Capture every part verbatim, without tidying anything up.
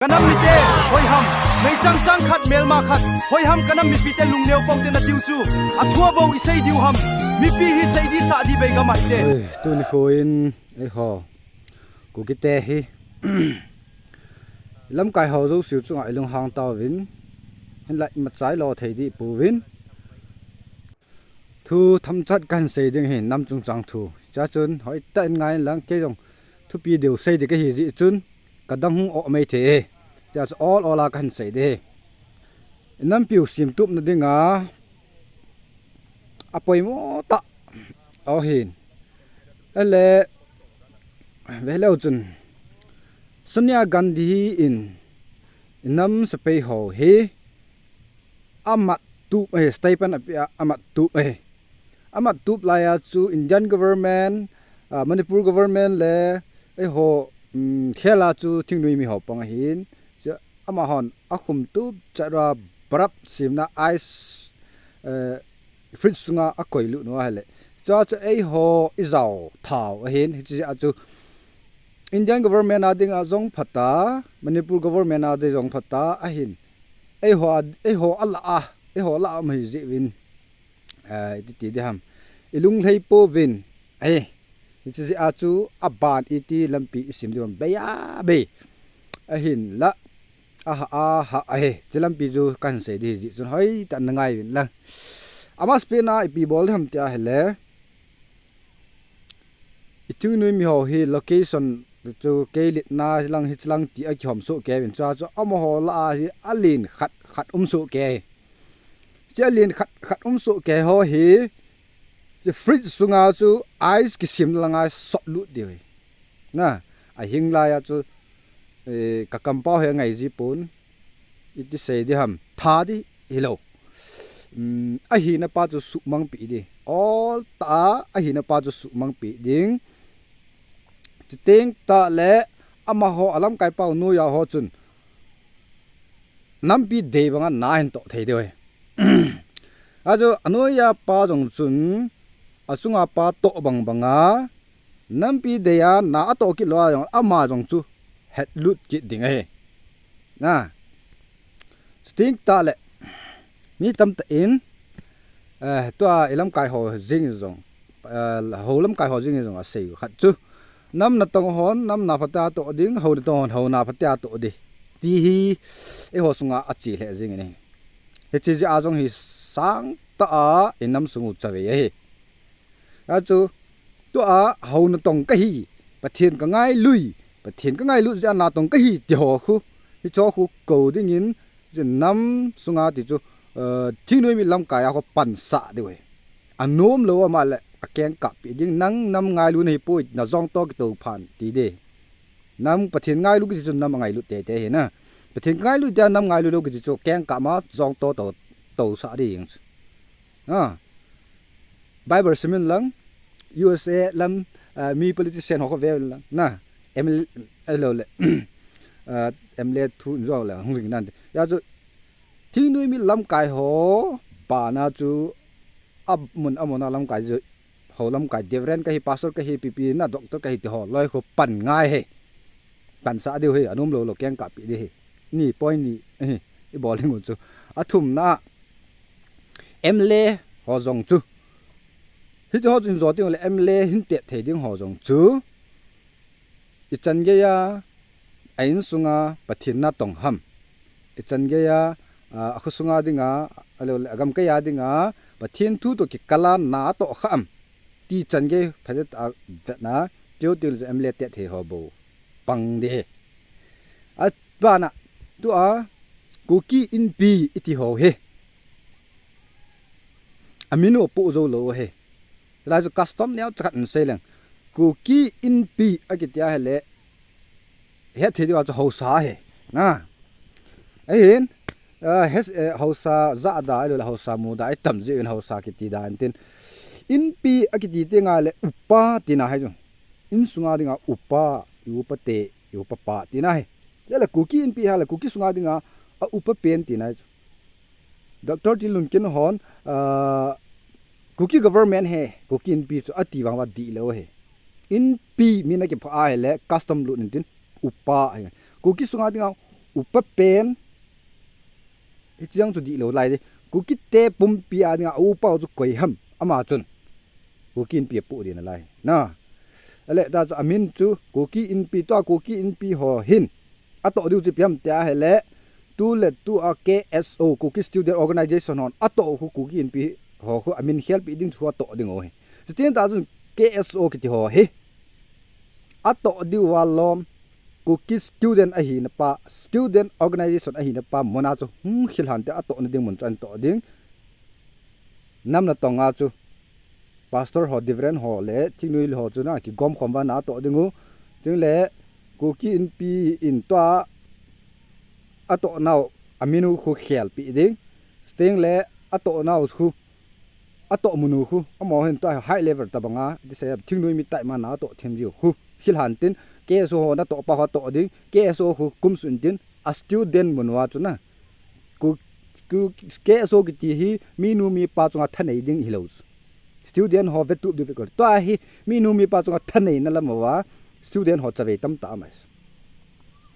Ka nam mite, hoiham, meichang chang khat, melma khat, hoiham ka nam mipite lungneo pau te na tiu chu, a thua bou i sei diu ham, mipi hi sei di sa di bei ka mai te. Oi, tuni kho in, ei ho, Kuki te hi, lamkai ho zo siu chunga i lunghang tauvin, hin lai machai lo thei di puvin. Thu themchat kahin sei ding hi nam chungchang thu. Chachun hoitah in ngai lang kei jong thupi deu sei di kahi jeh chun ka dang hung o mai thei e. Chachun ol ol a kahin sei di hi. Nampiu simtup na dinga apoimo tah ahin. Ele veleu chun Sonia Gandhi in nam sepai ho hi amat tup ahi, stipend api a, amat tup ahi. Amat tup lai a chu Indian government, ah, Manipur government le, ei ho, um, khel a chu thingnoi mi ho pang ahin. Chu amahon akhum tup chat ra barap simna ice, eh, fridge sunga akoi lut nu ahile. Chu chu ei ho i jao thao ahin. Hichi a chu Indian government a dinga jong phata, Manipur government a ding jong phata ahin. Ei ho, ei ho a la a, ei ho la a um ahi jeh uvin. Eh, iti ti di ham. I lunglhai pouvin. Eh, hichi jeh a chu aban iti lampi i sim di ham. Bei a bei. Ahin la. Aha, aha, ahi. Chi lampi chu kahin sei di jeh chun hoitah in na ngai uvin lang. Ama speed na ipi bol di ham ti ahile. I thingnoi mi ho hi location chu kei litna lang hichi lang ti a kihom soh kei uvin chu a chu amaho la a hi alen khat khat um soh kei. Chi alen khat khat um soh kei ho hi, chi fridge sunga chu ice kisim lang a sot lut diu hi. Na, ahing lai a chu, eh, ka kampau hi angai ji pon. Iti sei di ham, tha di hilou. Um, ahina pa chu suhmang pi di. Ol tah a, ahina pa chu suhmang pi ding. Chuteng tah le amaho a lamkai pau noiya ho chun nampi dei banga na hin toh thei diu hi. A chu a noiya pa jong chun a chunga pa toh bang banga nampi dei a na a toh kit lou a jong ama jong chu het lut kit ding ahi. Na. Chuteng tah le mi tamtah in, eh, tua i lamkai ho jing jong, eh, ho lamkai ho jing jong a sei khat chu. Nam natong hon, nam na phatea toh ding, ho natong hon, ho na phatea toh di. Ti hi, ei ho sunga a chi lheh jing in ahi. Hichi jeh a jong hi sangtah a i nam sung u chavei ahi. A chu, tua ho natong kahi, Pathen ka ngailui, Pathen ka ngailut jeh a natong kahi ti ho khu, hicho khu kou dingin, chu nam sunga ti chu, eh, thingnoi mi lamkai a khu pansah diu hi. Anom lou ama le, akeng kap pi ding, nang nam ngailu nahi poi, na jong to kitoh phan ti di. Nam Pathen ngailu kiti chu nam angailut tete hi na. Pathen ngailu tia nam ngailu lou kiti chu keng kap ma jong to to, to sah ding chu. Ha. Bible simin lang, U S A lam, ah, mi politician ho khu ve lang, na, M L A, eh, lou le, ah, M L A thu jo le, hung ring nan. Ya chu, thingnoi mi lamkai ho, pa na chu, amun, amun a lamkai chu, ho lamkai, Reverend kahi, Pastor kahi, P P na, Doctor kahi ti ho, loi khu pan ngai hi. Pansah diu hi, anom lou lou keng kap pi di hi. Ni point ni, eh, i bol ding u chu. Athumna, M L A ho jong chu. Hiti ho chu in jo ding le M L A hin tet thei ding ho jong chu. I chan gei a, a insunga Pathen natong ham. I chan gei a, a, a kho sunga dinga, a lou le, a gamkai a dinga, Pathen thu toh kikal a natoh kha ham. Ti chan gei phatet a vetna, tiu tiu le M L A tet thei ho bou. Pang di hi. A bana, tua, Kuki Inpi iti ho hi. Amin u apoh jou lou hi. Lai chu custom neo chakhat in sei leng. Kuki Inpi akiti a hile. Het thei diu a chu haosa hi. Na. Ahin, eh, hes, eh, haosa jat da, ahilou le haosa mu da, i tam jeh in haosa kiti da, antin. Inpi akiti teng a le upa tina hi chu. Insunga dinga upa, i upa te, i upa pa tina hi. Chule Kuki Inpi ha le Kuki sunga dinga a upa pen tina hi chu. Doctor Tilun kin hon, ah, Kuki government hi, Kuki Inpi chu ati vang uva dih lou hi. Inpi min akipha a hile custom lut intin upa hi. Kuki sunga dinga upa pen, hiche jong chu dihlou lai ding. Kukite pumpi a dinga upa chu koi ham, ama chun Kuki Inpi apoh ding nalai. Na. Ale ta chu amin chu Kuki Inpi, tua Kuki Inpi ho hin atoh diu chu ipi ham tia ahile, tu le tu a K S O, Kuki Student Organization hon atoh khu Kuki Inpi ho khu amin khelpeh ding chu atoh ding u ahi. Chutin ta chun K S O kiti ho hi atoh diu a lom, Kuki student ahina pa, student organization ahina pa muna chu hung khilhan te atohna ding mun chu ahin toh ding. Nam natong a chu pastor ho, reverend ho le thingnoi ho chu na kigom khom uva na atoh ding u. Tin le Kuki Inpi in tua atoh nau amin u khu khelpeh ding. Tin le atoh nau khu, atoh mun u khu, amaho hin tua high level tabang a, ti sei, thingnoi mi tai ma na atoh them jiu khu khilhan tin, K S O ho natoh pa ho atoh ding, K S O khu kum sun tin, a student mun uva chu na. Ku, ku, K S O kiti hi minu mipa chunga thanei ding hilou chu. Student ho vetup diu vekol. Tua hi minu mipa chunga thaneina lam uva student ho chavei tamtah amai.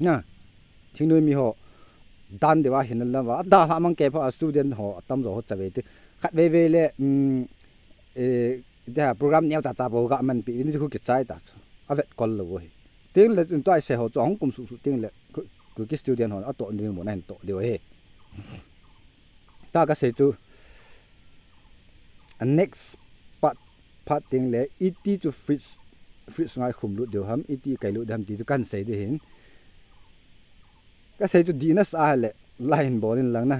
Na, thingnoi mi ho dan diu ahi nalai uva, adalhah mang kei pha a student ho atamjo ho chavei te. Khatvei vei le, um, eh, tia program neocha cha bou ga manpeh in khu kichai ta chu. Avetkol lou u ahi. Tin le chun tua isei ho chu ahung kum suhsuh tin le khu, Kuki student ho atoh ding mun ahin toh diu ahi. Tua kasei chu, a next part, part tin le iti chu fridge, fridge ngai khum lut diu ham, iti kai lut diu ham ti chu kahin sei ding ahin. Kasei chu dihna sa ahile like hin bol in lang na.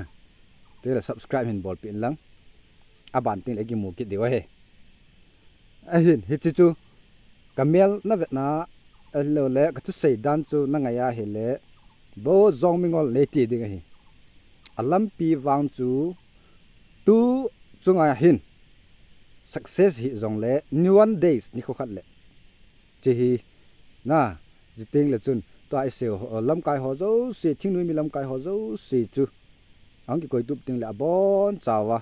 Tin le subscribe hin bolpeh in lang. Aban tin le kimu kit diu ahi. Ahin, hiche chu kamel na vetna, ahilou le kathusei dan chu nangai ahile, Bo Jong Mingol neiti ding ahi. Alampi vang chu tu chunga hin success hih jongle, ni one days, nikho khat le. Hiche hi, na, chuti le chun, tua isei ho, lamkai ho jouse, thingnoi mi lamkai ho jouse chu ahung kikoitup tin le abonchauva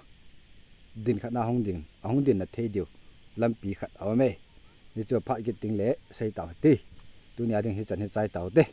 din khat na ahung din, ahung dinna thei diu lampi khat aume. Hichu phat kit tin le sei tau hite. Tunia ding hichan hi chai tau hite.